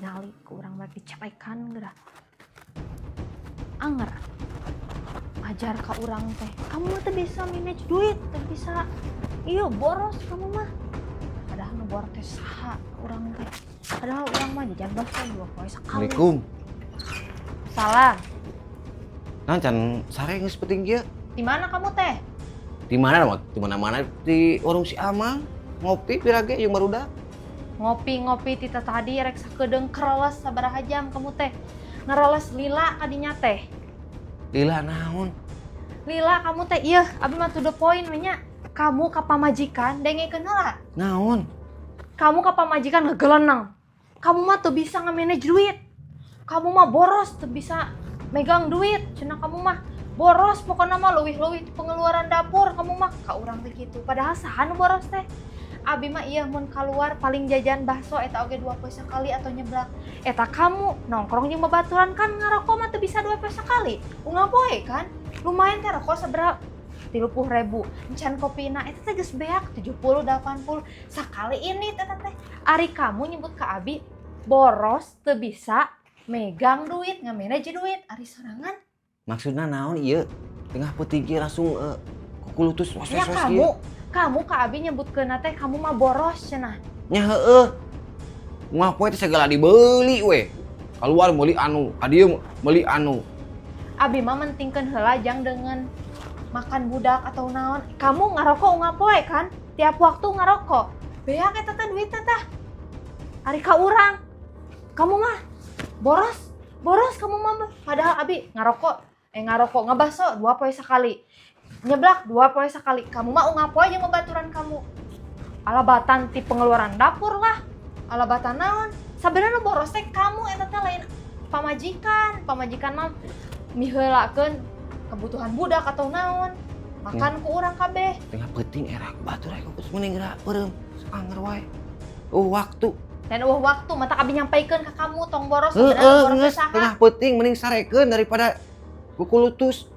Ditingali ku urang mah dicarekan geura. Anger ajar ka urang teh, "Kamu mah teu bisa manage duit, teu bisa, iya, boros kamu mah." Padahal nu boros teh saha? Urang teh. Padahal urang mah jajan bakso 2 poe sekali. Assalamualaikum. Salah. Nah, can sare geus penting kieu. Di mana kamu teh? Di mana mah? Di mana-mana, di warung si Amang. Ngopi pirage jeung barudak. Ngopi-ngopi tita tadi rek sakedeung kereles sabaraha jam kamu teh. Ngereles lila kadinya teh. Lila naon? Lila kamu teh, iya, abi mah to the point we nya. Kamu ka pamajikan dengekeun heula. Naon? Kamu ka pamajikan ngegeleneng. "Kamu mah tuh bisa nge-manage duit. Kamu mah boros, tuh bisa megang duit. Cenah kamu mah boros, pokoknya mah leuwih-leuwih ti pengeluaran dapur kamu mah," ka urang teh gitu. Padahal saha nu boros teh? Abi mah iya mun keluar paling jajan bakso eta oge 2 poe sekali atau nyeblak. Eta kamu nongkrong jeung babaturan kan ngarokok mah teu bisa 2 poe sekali. Unggal poe kan? Lumayan teh rokok sabaraha, 30.000, encan kopina eta teh geus beak 70 80 sakali ini eta teh. Ari kamu nyebut ke abi boros, teu bisa megang duit, ngamanage duit, ari sorangan. Maksudna naon ieu? Tengah peuting kieu langsung kukulutus was Ya was was kamu kieu. Kamu ke abi nyebutkeun teh kamu mah boros cenah. Nya heueuh. Unggal poe teh segala dibeli we. Keluar meuli anu, ka dieu meuli anu. Abi mah mentingkeun heula jang dengan makan budak atau naon. Kamu ngarokok unggal poe kan, tiap waktu ngarokok, beak eta teh duitna tah. Ari ka urang, "Kamu mah boros, boros kamu mah." Padahal abi ngarokok, eh, ngarokok, ngebaso 2 poe sekali, nyeblak 2 poe sekali. Kamu mah unggal poe jeung babaturan kamu, alabatan ti pengeluaran dapur lah, alabatan naon. Sebenarnya boros teh kamu, eta teh lain pamajikan. Pamajikan mah miheulakeun kebutuhan budak atau naon, makan ku urang kabeh. Tengah peuting era batur aya geus mending geura peureum anger wae. Oh, waktu. Dan euweuh waktu mata abi nyampaikeun ke kamu tong boros. Sebenarnya Heeh, boros teh geus saha? Tengah peuting mending sarekeun daripada kukulutus.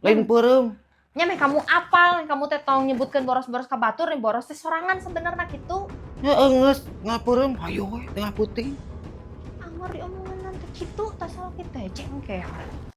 Lain peureum. Nya meh kamu apal, kamu teh tong nyebutkeun boros-boros ka batur nih, boros teh sorangan sebenarnya gitu. Heeh, geus ngapeureum hayo we tengah peuting. Anger diomongan teh kitu, tah salah kita jengkel.